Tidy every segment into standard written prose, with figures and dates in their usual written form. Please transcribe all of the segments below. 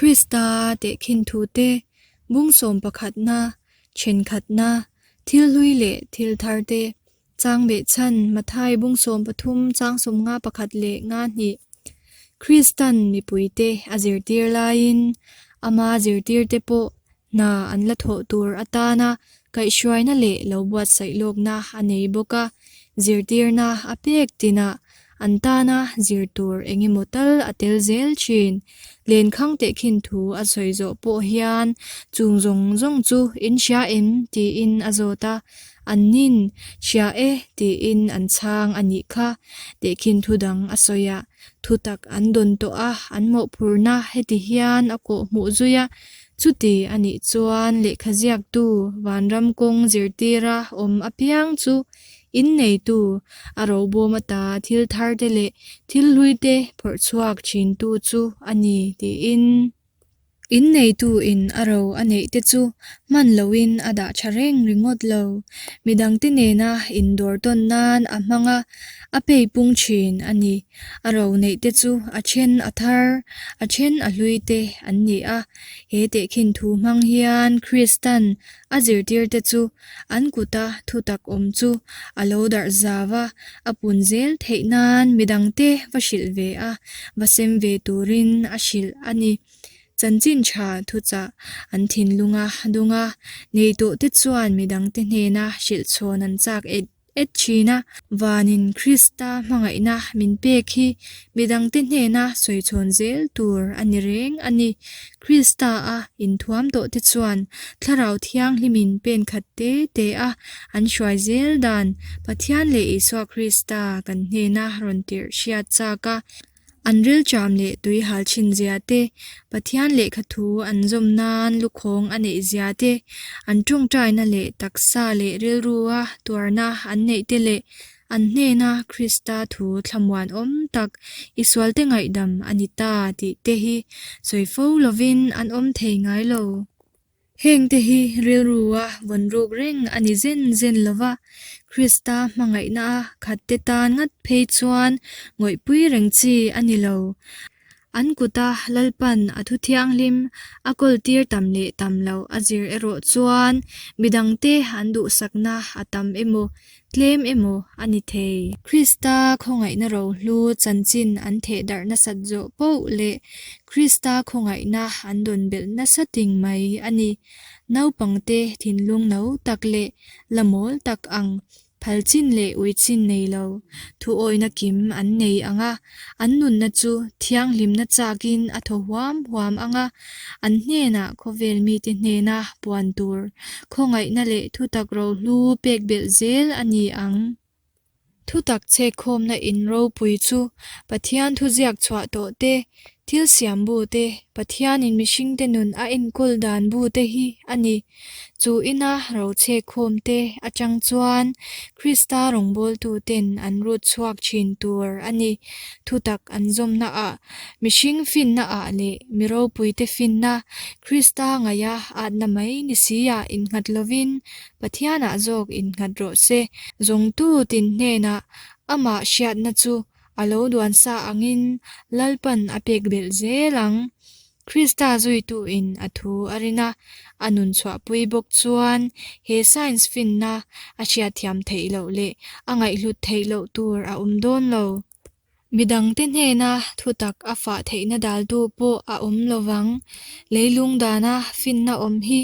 Krista tehkhin thute bung sawm pakhatna, thenkhatna, thil hlui leh thil tharte, chang behchhan Mathai bung 13 chang 51 leh nga hnih. Kristan mipuite a zirtir laiin ama zirtirte pawh hna an la thawh tur atana kaihhruaina leh lo buatsaih lawkna a nei bawk a, zirtirna a pek tinah an tana zir tur eng emaw tal a tel zel thin. Lenkhang tehkhin thu a sawi zawh pawh hian chung zawng zawng chu in hria em tiin a zawt a, an nin hria e tiin an chhang a nih kha. Tehkhin thu dang a sawi a, thutak an dawn tawh a, an mawhphurhna heti hian a kawh hmuh zui a, Chuti a nih chuan lehkha ziaktu vanram kawng zirtira awm apiang chu inneitu, a robawm ata thil tharte leh thil hluite phawrh chhuak thintu chu a ni tiin. Inneitu-in a ro a neih te chu hman loin a dah tha reng ringawt lo. Midangte nena indawr tawn nan a hmang a, a peipung thin a ni. A ro neih te chu a then a thar, a then a hlui te an ni a. He tehkhin thu hmang hian Kristan a zirtir te chu an kuta thutak awm chu a lo darh zau a, a pun zel theih nan midangte va hrilh ve a, va sem ve turin a hrilh a ni. Chanchin tha thuchah an thinlunga dunga nei tawh te chuan midangte hnena hrilh chhawn an chak et et thin a. Vanin Krista hmangaihna min pek hi midangte hnena sawi chhawn zel tur a ni reng a ni. Krista a inthuam tawh te chuan Thlarau Thianghlimin pen khat te te a an hruai zel dan Pathian leh Isua Krista kan hnena rawn tirh hriat chak a. An rilṭam leh tui hal thin zia te, Pathian lehkha thu an zawm nan lukhawng a neih zia te, an ṭawngṭaina leh taksa leh rilrua tuarna an neih te leh an hnena Krista thu thlamuanawm tak i sualte ngaihdam a ni ta tih te hi sawi fo lovin an awm thei ngai lo. Hengte hi rilrua vawn ruk reng a ni zen zen lo va, Krista hmangaihna a khatte tan ngat phei chuan ngawihpui reng chi a ni lo. An kuta Lalpan a thu thianghlim a kawltir tam leh tam loh a zir erawh chuan midangte an duhsakna a tam emaw Tlem emaw a ni thei. Krista khawngaihna rohlu chanchin an theh darh nasat zawh poh leh Krista khawngaihna an dawn belh nasa ting mai a ni. Naupangte thinlung no tak leh la mawl tak ang phal chin leh ui chin nei lo thuawihna kim an nei ang a, an nunna chu thianghlimna chakin a thaw huam huam ang a, An hnenah khawvel mite hnena puan tur khawngaihna leh thutak rohlu pek belh zel a ni ang. Thutak chhekkhawmna in ropui chu Pathian thuziak chhuah tawh te, thil siam bu te, Pathianin mihringte nun a enkawl dan bu te hi a ni. Chu ina rochhekkhawm te atang chuan Krista rawngbawltuten an rut chhuak thin tur a ni. Thutak an zawmna ah, mihring finna ah leh mi ropuite finna Krista ngaiha atna mai ni si ah innghat lovin Pathianah zawk innghat rawh se. Zawngtu tin hnenah amah hriatna chu a lo duan sa angin Lalpan a pek belh zel ang. Krista zuituin a thu a rin a, a nun chhuahpui bawk chuan he science finna a hriatthiam theih loh leh a ngaihhlut theih loh tur a awm dawn lo. Midangte hnena thutak a fah theihna daltu pawh a awm lo vang. Leilung dana finna awm hi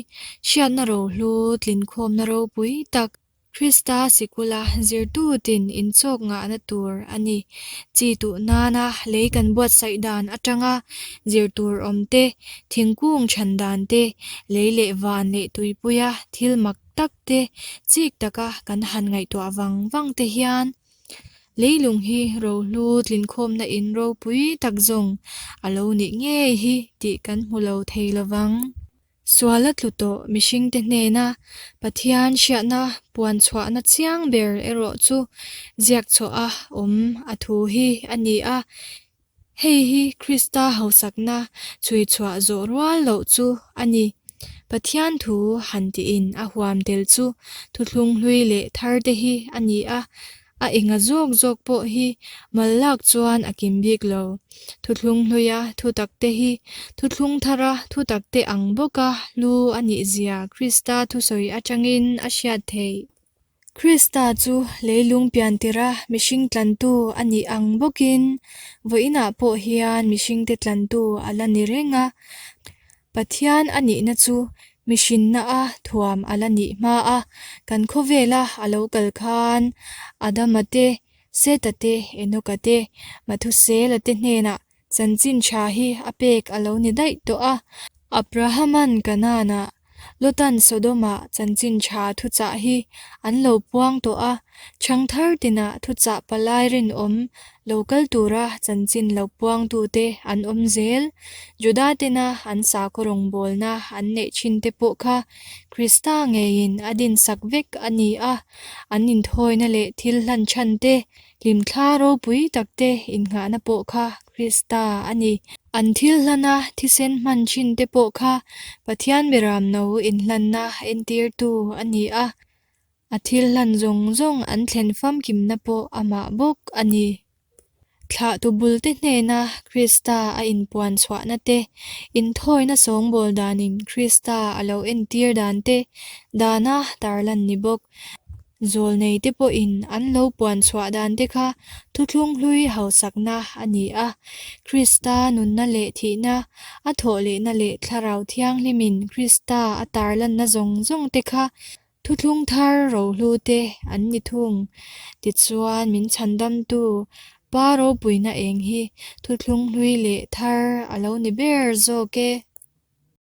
hriatna rohlu tlinkhawmna ropui tak Krista sikula zirtu tin inchawk ngahna tur a ni. Chi tuh nana lei kan buatsaih dan atanga zir tur awm te, thingkung chhan dan te, lei leh van leh tuipuia thil mak tak te chik taka kan han ngaihtuah vang vang te hian leilung hi rohlu tlinkhawmna in ropui tak zawng a lo nih ngei hi tih kan hmu lo thei lovang. Sual a tlu tawh mihringte hnena Pathian hriatna puan chhuahna chiang ber erawh chu ziak chhuah a awm a thu hi a ni a. Hei hi Krista hausakna chhui chhuah zawh rual loh chu a ni. Pathian thu han tiin a huam tel chu thuthlung hlui leh thar te hi a ni a. A enga zawk zawk pawh hi mal lak chuan a kim bik lo. Thuthlung hluia thutakte hi thuthlung thara thutakte ang bawka hlu a nihzia Krista thusawi atangin a hriat theih. Krista chu leilung piantira mihring tlantu a nih ang bawkin vawiinah pawh hian mihringte tlantu a la ni reng a. Pathian a nihna chu mihrinna a thuam a la nih hma a, kan khawvela a lo kal khan Adama te, Seta te, Enoka te, Mathusela te hnenah chanchin tha hi a pek a lo ni daih tawh a. Abrahaman Kanaanah, Lotan Sodomah chanchin tha thuchah hi an lo puang tawh a, Changthar tinah thuchah palai rinawm lo kal tura chanchin lo puangtute an awm zel. Juda tena an sakhaw rawngbawlna an neih thinte pawh kha Krista ngeiin a dinsak vek a ni a, an inthawina leh thil hlan chhan te, hlimthla ropui takte innghahna pawh kha Krista a ni. An thil hlana thisen hman thinte pawh kha Pathian beramno inhlanna entirtu a ni a. A thil hlan zawng zawng an thlen famkimna pawh amah bawk a ni. Thlahtu bulte hnena Krista a inpuan chhuahna te, inthawina sawngbawl danin Krista a lo entir dan te dana tarlan ni bawk. Zawlnei te pawhin an lo puan chhuah dan te kha thuthlung hlui hausakna a ni a. Krista nunna leh thihna, a thawhlehna leh Thlarau Thianghlimin Krista a tarlanna zawng zawng te kha Thuthlung thar rohlu te an ni thung. Tichuan min chhandamtu Pa ropuina eng hi thuthlung hlui leh thar a lo ni ber zawk e.